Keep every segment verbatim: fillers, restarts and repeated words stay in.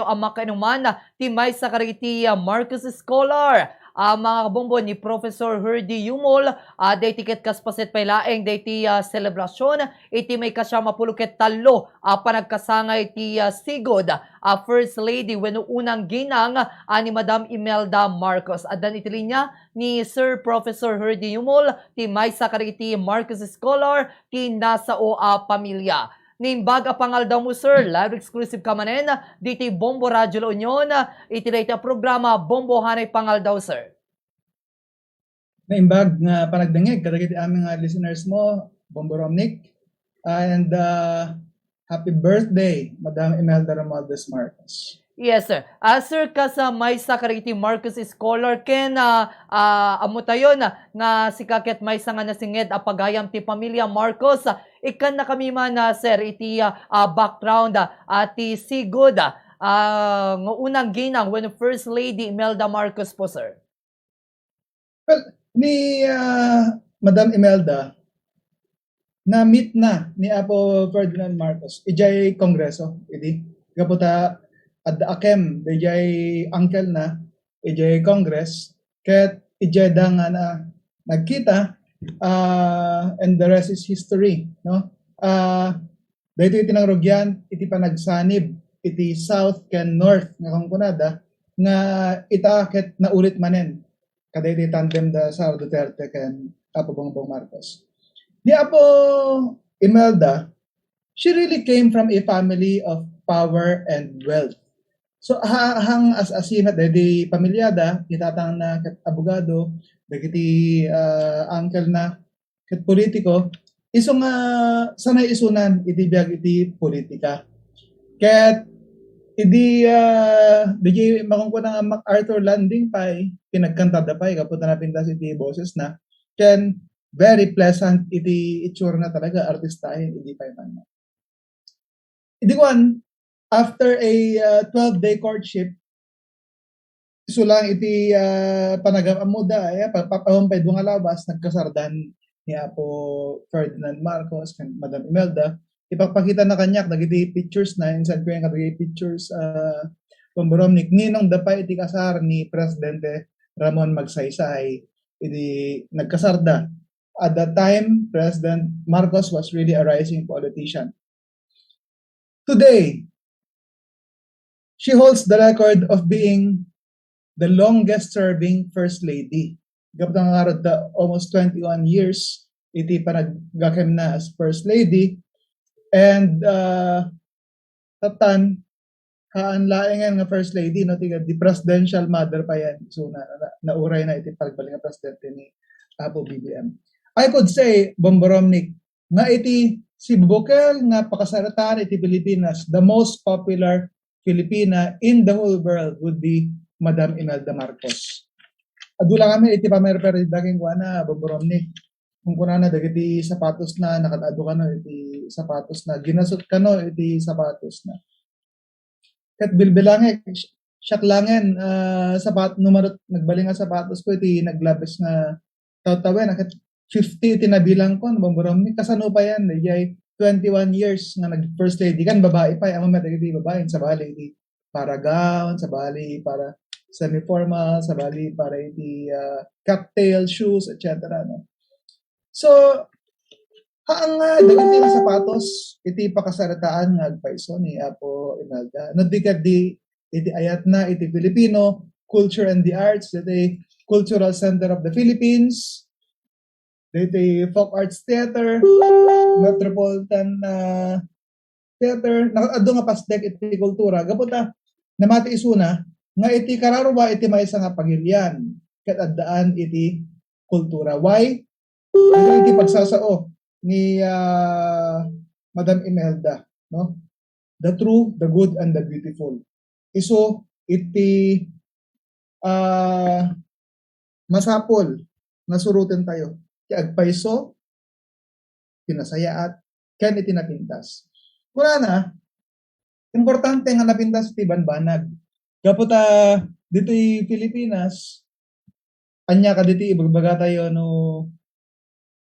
A makainuman ti maysa kadagiti, ah, Marcos Scholar, a mga kabombo ni Professor Herdy Yumol, a daytoy ket kaspaset pay laeng daytoy, ah, selebrasyon iti maikasiam a pulo ket tallo a panagkasangay ti, ah, sigud a First Lady wenno unang ginang a ni Madam Imelda Marcos. Addan iti linya ni Sir Professor Herdy Yumol, ti maysa kadagiti Marcos Scholar ti nasao a pamilia. Naimbag a pangaldawmo, sir. Live exclusive ka manen ditoy Bombo Radyo La Union, iti daytoy a programa, Bombo Hanay Pangaldaw, sir. Naimbag nga panagdengngeg kadagiti amin nga listeners mo, Bombo Romnick, and, ah, happy birthday, Madam Imelda Romualdez Marcos. Yes, sir. Ah, sir, kas, ah, maysa kadagiti Marcos Scholar ken, ah, ah, ammotayon, ah, nga sika ket maysa nga nasinged a pagayam ti pamilia Marcos, ah, ikkannakami man, ah, sir, iti, ah, ah, background, ah, ah, ti sigud, ah, ah, nga unang ginang wenno First Lady Imelda Marcos po, sir. Well, ni, ah, Madam Imelda, na-meet na ni Apo Ferdinand Marcos idiay Kongreso, idi. Gapu ta adda akem, daydiay uncle na, idiay Congress, ket idiay da nga na nagkita, ah, and the rest is history, no? Ah, daytoy iti nangrugian iti panagsanib iti South ken North nga kunkunada nga ita ket naulit manen kadaytoy tandem da Sara Duterte ken Apo Bongbong Marcos. Ni Apo Imelda, she really came from a family of power and wealth. So, ha-, hang as-asimet daydi pamilyada, ni tatangna ket abogado, dagiti, ah, uncle na ket politiko, isu nga sanay isunan iti biag iti politika. Ket idi, ah, daydi makunkuna nga MacArthur Landing pay, pinagkantada pay gapu ta napintas iti boses na. Ken very pleasant iti itsura na talaga, artistahin idi pay man. Idi kuan, after a, ah, twelve-day courtship, isu lang iti, ah, panagam-ammoda, eh, pa-, pa-, awan pay dua nga lawas, nagkasardan ni Apo Ferdinand Marcos ken Madam Imelda. Ipakpakita na kaniak dagiti pictures na, insan ko yan kadagiti pictures, ah, Bombo Romnick, ninong da pay iti kasar ni Presidente Ramon Magsaysay idi nagkasarda. At that time, President Marcos was really a rising politician. Today, she holds the record of being the longest serving First Lady. Gapu ta nga ngarud ta almost twenty-one years iti panaggakem na as First Lady. And, uh, tatan, haan laengen nga First Lady, no, ti, ti presidential mother pa yan. So, na, na, nauray na iti pagbalik nga presidente ni Apo B B M. I could say, Bombo Romnick, nga iti sibukel nga pakasaritaan iti Pilipinas, the most popular Filipina in the whole world would be Madam Imelda Marcos. Adu lang amin iti pamerper iti daging kuana, Bombo Romnick. Kung kunana dagiti sapatos na, nakad-adu kano iti sapatos na, ginasot kano iti sapatos na. Ket bilbilangek, siak langen, ah, sapat-, numero, nagbalin nga sapatos ko iti naglabes nga tawtawen, ket fifty iti nabilang ko, no, Bombo Romnick, kasano pa yan, daydiay twenty-one years nga nag-first lady kan, babae pay, ammom met dagiti babae, sabali iti para gown, sabali para semi-formal, sabali para iti, ah, cocktail, shoes, et cetera, no? So, haan nga dagiti nga sapatos iti pakasaritaan nga agpayso ni Apo Imelda. No di kadi iti ayatna iti Filipino culture and the arts, iti Cultural Center of the Philippines, diti Folk Arts Theater, Metropolitan, ah, Theater, nakaadda nga pasdek iti kultura. Gapu ta, namati isuna nga iti kararua iti maysa nga pagilian ket addaan iti kultura. Why? Iti pagsasao ni, ah, Madam Imelda, no? The true, the good, and the beautiful. Isu iti, ah, masapul nga suroten tayo. Ti agpayso, ti nasayaat, ken iti napintas. Kunana, importante nga napintas ti banbanag. Gapu ta ditoy Pilipinas, ania kaditi ibagbagatayo no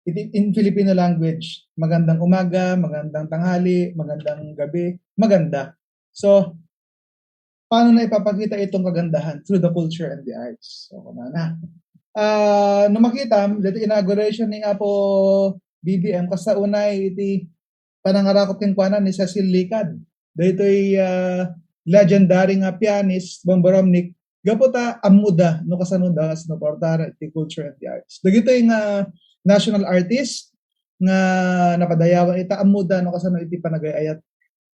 iti, in Filipino language, magandang umaga, magandang tanghali, magandang gabi, maganda. So, paano na ipapakita itong kagandahan? Through the culture and the arts. So, kunana. Ah, no makita, dito inauguration ni Apo B B M, kasta unay iti panangarakop kenkuana ni Cecil Licad. Daytoy, ah, legendary nga pianist, Bomboromnik, gapu ta ammoda no kasano da nga sinuportaran ti culture and the arts. Dagitoy nga national artist nga napadayawan ita, ammoda no kasano iti panagay-ayat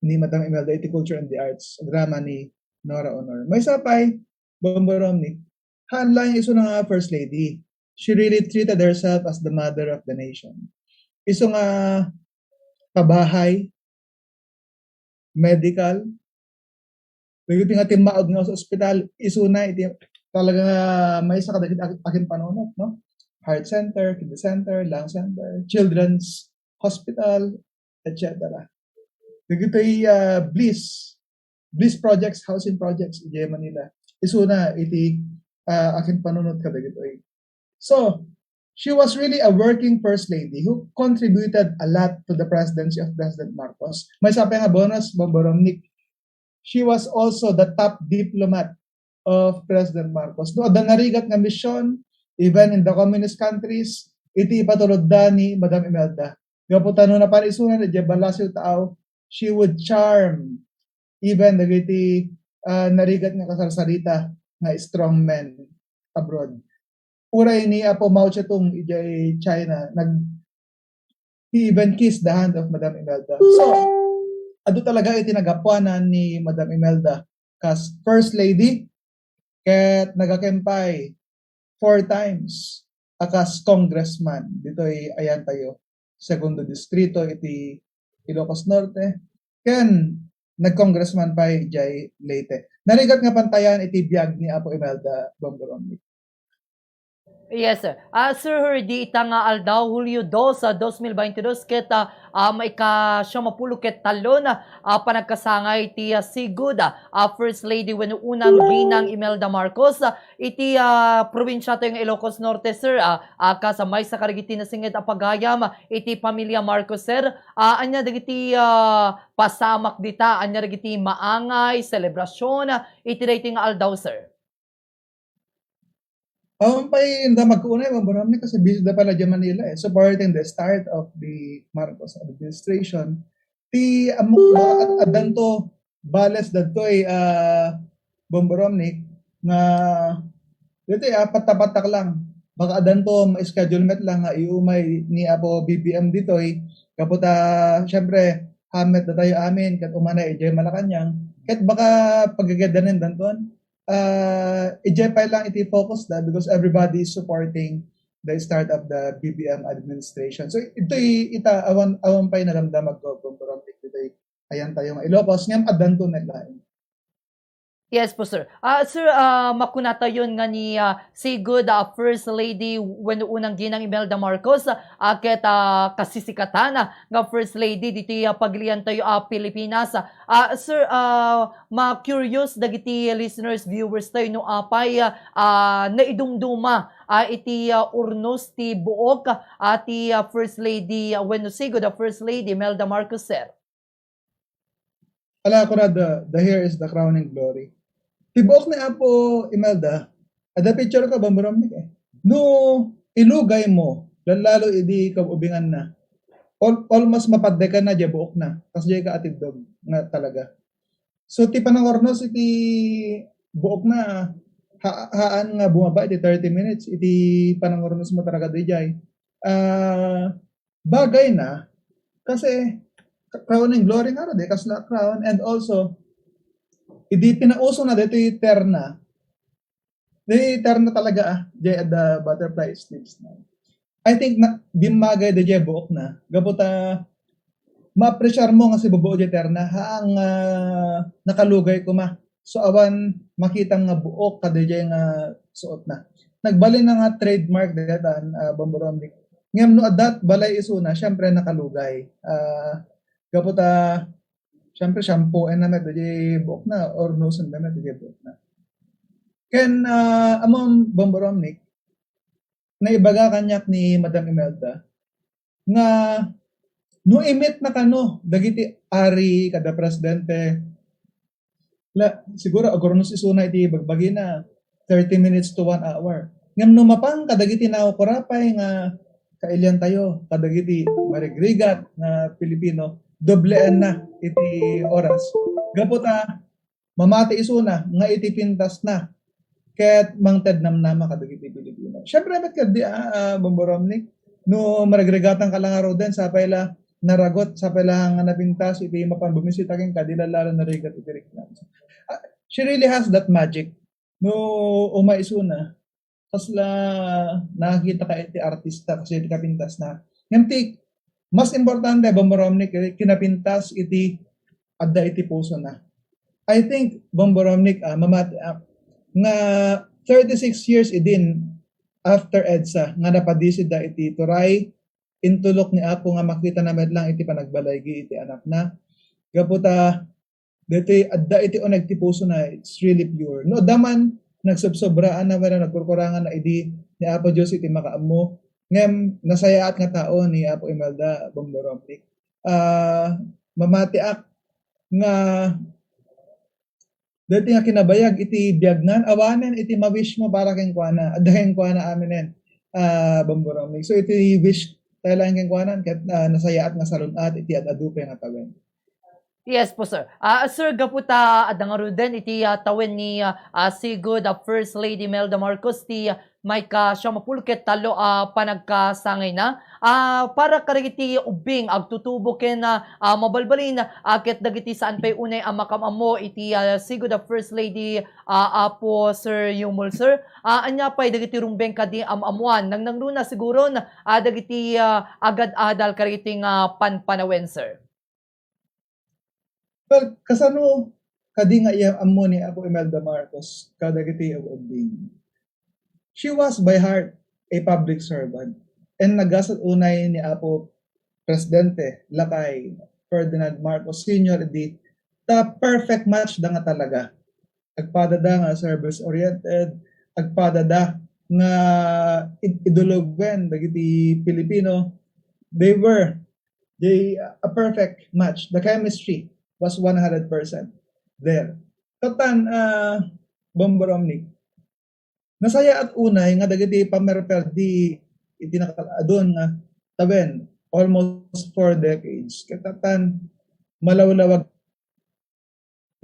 ni Madam Imelda iti culture and the arts, agraman ni Nora Honor. Maysa pay, Bomboromnik, haan laeng isu nga First Lady. She really treated herself as the mother of the nation. Isu nga pabahay, medical, dagiti nga timmaud nga sa ospital, isuna iti talaga nga maysa kadagiti ag-, aginpanunot, no? Heart center, kidney center, lung center, children's hospital, et cetera. Dagitoy, ah, bliss, bliss projects, housing projects, idiay Manila. Isuna iti, ah, aginpanunot kadagitoy. So, she was really a working first lady who contributed a lot to the presidency of President Marcos. Maysa pay nga bonus, Bomboromnik, she was also the top diplomat of President Marcos. No, adda narigat nga mission, even in the communist countries, iti ipatulodda ni Madam Imelda. Gapu ta no napaisunan idiay ballasiw taaw, she would charm even dagiti, ah, narigat nga kasarsarita nga strong men abroad. Uray ni Apo Mao Zedong idiay China, nag-, he even kissed the hand of Madam Imelda. So, adu talaga iti nagapuanan ni Madam Imelda kas First Lady, ket nagakem pay four times a kas congressman ditoy ayantayo, Segundo Distrito iti Ilocos Norte, ken nag-congressman pay idiay Leyte. Narigat nga pantayan iti biag ni Apo Imelda, Bomboromnik. Yes, sir. Ah, Sir Herdy, ita nga aldaw, Hulyo dos, ah, dos mil baintidos, ket, ah, ah, maikasiamapulo ket talon, ah, panagkasangay ti, ah, sigud, ah, ah, First Lady wenno unang ginang Imelda Marcos, ah, iti, ah, probinsia tayo nga Ilocos Norte, sir, ah, ah, kas, ah, maysa kadagiti nasinged a pagayam, ah, iti pamilia Marcos, sir. Ah, ania dagiti, ah, pasamak dita? Ania dagiti maangay, selebrasion, ah, iti daytoy nga aldaw, sir? Awan pay, inda magkuunay, Bomboromnik, kasi busy da pala dyan Manila, eh, supporting the start of the Marcos administration. Ti, amo, baka ad-, addanto, bales dadtoy, ah, Bomboromnik, nga, ditoy, ah, patta-pattak lang. Baka addanto, ma-schedule met lang nga iumay ni Apo B B M ditoy. Gapu ta, syempre, hamet datayo amin, ket umanay idiay Malacañang. Ket baka pagagadanen danton, ah, idiay pay lang iti focus da because everybody is supporting the start of the B B M administration. So, itoy ita, awan, awan pay nadamdama, Bomboromnik, ditoy ayantayo nga Ilocos, ngem addanto met laeng. Yes po, sir. Ah, sir, ah, makunatayon nga ni, ah, sigud, ah, First Lady wenno unang ginang Imelda Marcos, ah, ket, ah, kasisikatan, ah, nga First Lady ditoy, ah, pagiliantayo a Pilipinas. Ah, sir, ah, ma-curious dagiti listeners, viewers tayo no apay, ah, naidumduma, ah, iti, ah, urnos ti buok, ah, ti, ah, First Lady, ah, wenno sigud a First Lady Imelda Marcos, sir. Ala, kunada, the hair is the crowning glory. Ti buok ni Apo Imelda, adda picture ko, Bomboromnik, eh. No ilugay mo, lallalo idi kaubingan na, al-, almost mapaddekan na diay buok na, kas diay ka atiddog nga talaga. So, ti panangurnos iti buok na, ha-, haan nga bumaba iti thirty minutes, iti panangurnos mo talaga diay. Ah, bagay na, kasi crowning glory nga, di kasla crown, and also, idi pinauso na ditoy terna, di terna talaga, ah, diay adda butterfly sleeves na. I think na, dimmagay da diay buok na, gapu ta, ma-appreciate mo nga sibubuo diay terna, haan nga nakalugay koma. So, awan makitam nga buok kada diay nga suot na. Nagbalin na nga trademark daytan, ah, Bomboromnik. Ngem no adda balay isuna, syempre nakalugay. Ah, gapu ta, syempre shampooen na met diay buok na, or nusen na met diay buok na. Ken, ah, ammom, Bomboromnik, naibaga kaniak ni Madam Imelda nga no imet na kano dagiti ari kada presidente, La, siguro, agurnos isuna iti bagbagina, thirty minutes to one hour. Ngem no mapan kadagiti nakurapay nga kailiantayo, kadagiti marigrigat nga Pilipino, dobleenna iti oras. Gapu ta, mamati isuna nga iti pintasna ket mangted namnama kadagiti Pilipino. Siyempre, met kadi, ah, ah, Bombo Romney, no marigrigatanka la ngaruden, sapay la naragot, sapay la nga napintas iti mapan bumisita kenka, di la lalo narigat iti reklamo. Ah, she really has that magic. No umay isuna, kasla nakakitaka iti artista, kasla iti kapintasna. Ngem ti mas importante, Bombo Romney, kinapintas iti adda iti pusona. I think, Bombo Romney, ah, mamati, ah, nga thirty-six years idin after EDSA nga napadisida iti turay, intulok ni Apo nga makitana met lang iti panagbalaygi iti anakna. Gapu ta, daytoy adda iti uneg ti pusona, it's really pure. No adda man nagsobsobraan na wenno nagkurkurangan na idi ni Apo Dios iti makaammo, ngem nasayaat nga tao ni Apo Imelda, Bombo Romney. Ah, mamatiak nga daytoy nga kinabayag iti biagnan, awanen iti ma-wish mo para kenkuana, adda kenkuana aminen, ah, Bombo Romney. So iti wish tayo lang kenkuana, ket, ah, nasayaat nga salun-at iti ad-adu pay nga tawen. Yes po, sir. Ah, sir, gapu ta adda ngaruden iti, ah, tawen ni, ah, ah, sigud, ah, First Lady Imelda Marcos ti, ah, maikasiamapulket tallo a panagkasangayna. Ah, para kadagiti ubbing agtutubo ken, ah, ah, mabalbalin, ah, ket dagiti saan pay unay a makaammo iti, ah, sigud a First Lady, ah, Apo Sir Yumul, sir. Ah, ania pay dagiti rumbeng kadi am-ammoan? Nangnangruna siguron, ah, dagiti, ah, agad-adal kadagiti nga panpanawen, sir. Well, kasano kadi nga iyaammo ni Apo Imelda Marcos kadagiti ug-ubbing? She was by heart a public servant, and nagasat unay ni Apo Presidente Lakay Ferdinand Marcos Senior idi ta perfect match da nga talaga. Agpada da nga service-oriented, agpada da nga id-, idologen dagiti Pilipino. They were, they, a perfect match. The chemistry was one hundred percent there. Katan, ah, Bombo Romney, nasayaat unay nga dagiti pammerperdi iti nakaadun nga tawen, almost four decades. Katan, malawlawag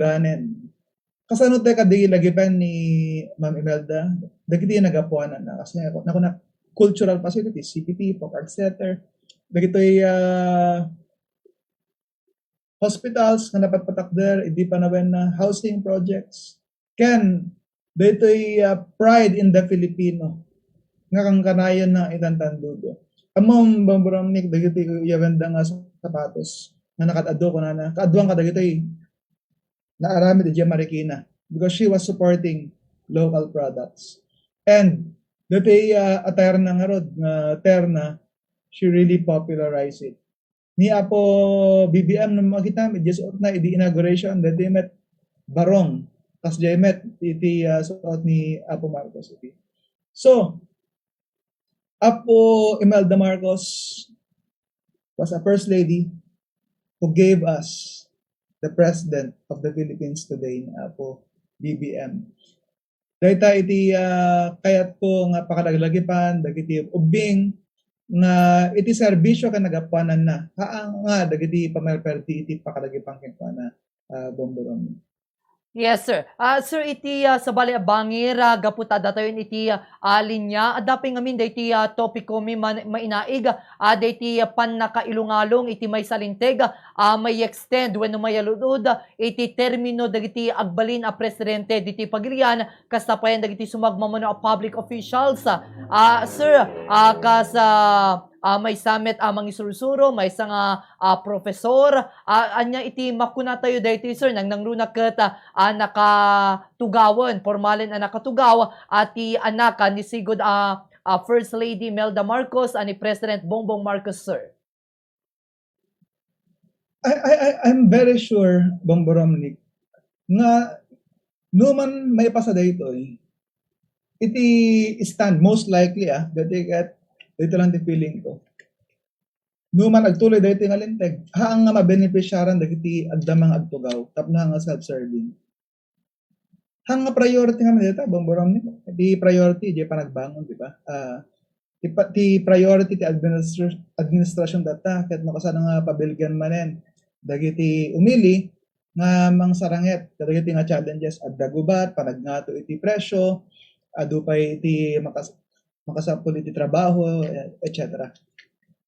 ganen. Kasano tayo kadi lagipen ni Ma'am Imelda? Dagiti nagapuanan na. Kasi ako, naku na, cultural facilities, C P P, Park Center. Dagitoy, ah, hospitals nga napatpatakder, idi panawen na housing projects. Ken, daytoy, ah, pride in the Filipino nga kankanayon na itan tandudo. Ammom, Bombo Romney, dagiti uyawenda nga sapatos nga nakad-adu, kunana, kaaduan kadagitoy naaramid idiay Marikina because she was supporting local products. And daytoy, ah, a terna ngarud nga terna, she really popularized it. Ni Apo B B M no makita, idiay suotna idi inauguration, daytoy met barong, kas diay met iti, ah, suot ni Apo Marcos iti. So, Apo Imelda Marcos was a first lady who gave us the president of the Philippines today, ni Apo B B M. Dayta iti, ah, kayatko nga pakalaglagipan dagiti ubbing nga iti serbisyo ken nagapuananna, haan nga dagiti pammerperdi iti pakalagipang kenkuana, ah, Bombo Romney. Yes, sir. Ah, sir, iti, ah, sabali a bangir, ah, gapu ta datayon iti, ah, linya, adda pay ngamin daytoy, ah, topiko mi man-, mainaig, ah, daytoy, ah, pannakailungalong iti maysa a linteg, ah, may-extend wenno mayalud-od iti termino dagiti agbalin a presidente ditoy pagilian, kasta payen dagiti sumagmamano a public officials, ah, sir, ah, kas, ah, ah, maysa met a mangisursuro, maysa nga, ah, profesor, ah, ania iti makunatayo daytoy, sir? Nangnangruna ket, ah, ah, nakatugawen, pormalen a nakatugaw, ah, ti anak, ah, ni sigud, ah, ah, First Lady Imelda Marcos, ah, ni President Bongbong Marcos, sir. I, I, I, I'm very sure, Bombo Romney, nga no man maipasa daytoy, iti stand, most likely, ah, dati ket, dito lang ti feeling ko. No man agtuloy daytoy nga linteg, haan nga mabenepisiaran dagiti agdama nga agtugaw, tapno haan nga self-serving. Haan nga priority nga man dayta, Bombo Romney, di priority, di panagbangon, di ba? Ah, ti pa-, ti priority ti administra-, administration dayta, ket no kasano nga pabilgen manen dagiti umili nga mangsaranget kadagiti nga challenges, adda gubat, panagngato iti presyo, adu pay iti makas-, makasapul iti trabaho, et cetera.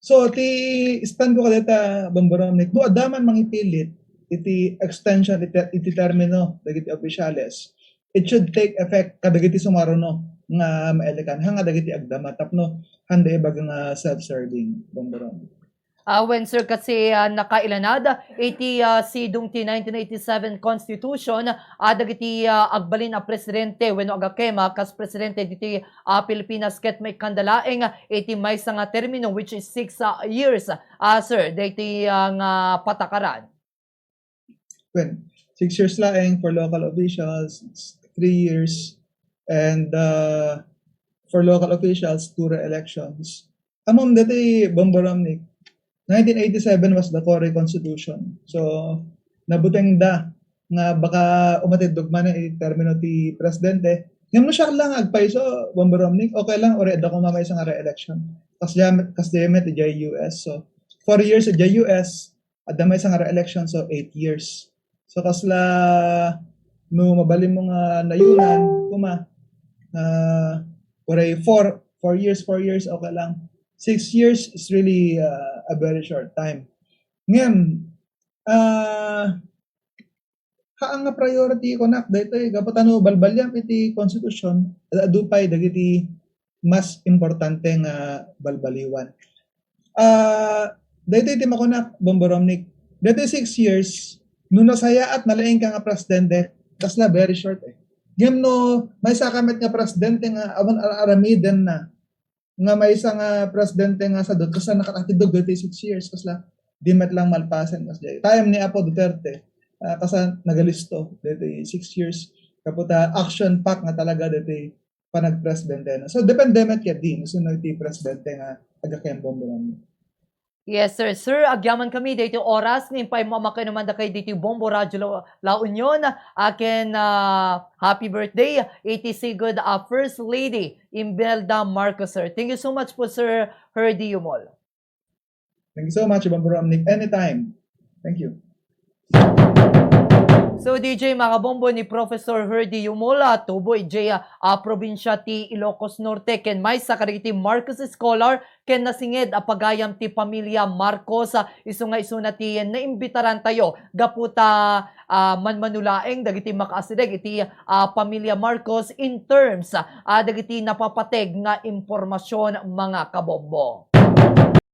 So, ti stand ko kadayta, Bombo Romney, no adda man mangipilit iti extension iti, iti termino dagiti opisyales, it should take effect kadagiti sumaruno nga maelekan, haan nga dagiti agdama tapno haan da ibaga nga self-serving, Bombo Romney. Ah, wen, sir, kasi, ah, nakailanad iti, ah, sidong ti nineteen eighty-seven Constitution, ah, dagiti, ah, agbalin a presidente wenno agakema kas presidente diti, ah, Pilipinas ket maikkan da laeng iti maysa nga termino, which is six, ah, years, ah, sir, daytoy, ah, nga patakaran. Well, six years laeng for local officials, it's three years, and, uh, for local officials, two re-elections. Ammom daytoy, Bombo Romney, nineteen eighty-seven was the Cory Constitution. So, nabuteng da nga baka umatiddog man iti termino ti presidente. Ngem no siak lang agpayso, Bombo Romney, okay lang, uray adda koma maysa nga re-election. Kasdiay, kasdiay met idiay U S. So, four years idiay U S, adda maysa nga re-election, so eight years. So kasla, no mabalin mo nga nayunan, koma, ah, uray four, four years, four years, okay lang. Six years is really, ah, a very short time. Ngem, ah, haan nga priority kunak daytoy, gapu ta no balbaliam iti konstitusyon, adu pay dagiti mas importante nga balbaliwan. Ah, daytoy ti makunak, Bombo Romney, daytoy six years, no nasayaat na laeng ka nga presidente, kasla very short eh. Ngem no, maysa ka met nga presidente nga awan ar-aramiden na, nga maysa nga presidente nga sadot, kasla nakatatiddog daytoy six years, kasla di met lang malpasen, kasla time ni Apo Duterte, ah, kasla nagalisto daytoy six years, gapu ta action pack nga talaga daytoy panagpresidente na. So, depende met ket di, no, sino iti presidente nga agakembong. Yes, sir. Sir, agyaman kami daytoy oras nga impay mo a makinuman dakay ditoy Bombo Radio La, La Union. Akin, ah, happy birthday iti sigud, ah, First Lady Imelda Marcos, sir. Thank you so much po, Sir Herdy Yumol. Thank you so much, Bombo Romney. Anytime. Thank you. So, D J, makabombo ni Professor Herdy Yumol, ah, tubo idiay, ah, probinsya ti Ilocos Norte, ken maysa kadagiti Marcos Scholar, ken nasinged a pagayam ti pamilya Marcos, ah, isu nga isuna ti naimbitarantayo gapu ta, ah, manmano laeng dagiti makaasideg iti, ah, pamilya Marcos in terms, ah, dagiti napapateg nga impormasyon, mga kabombo.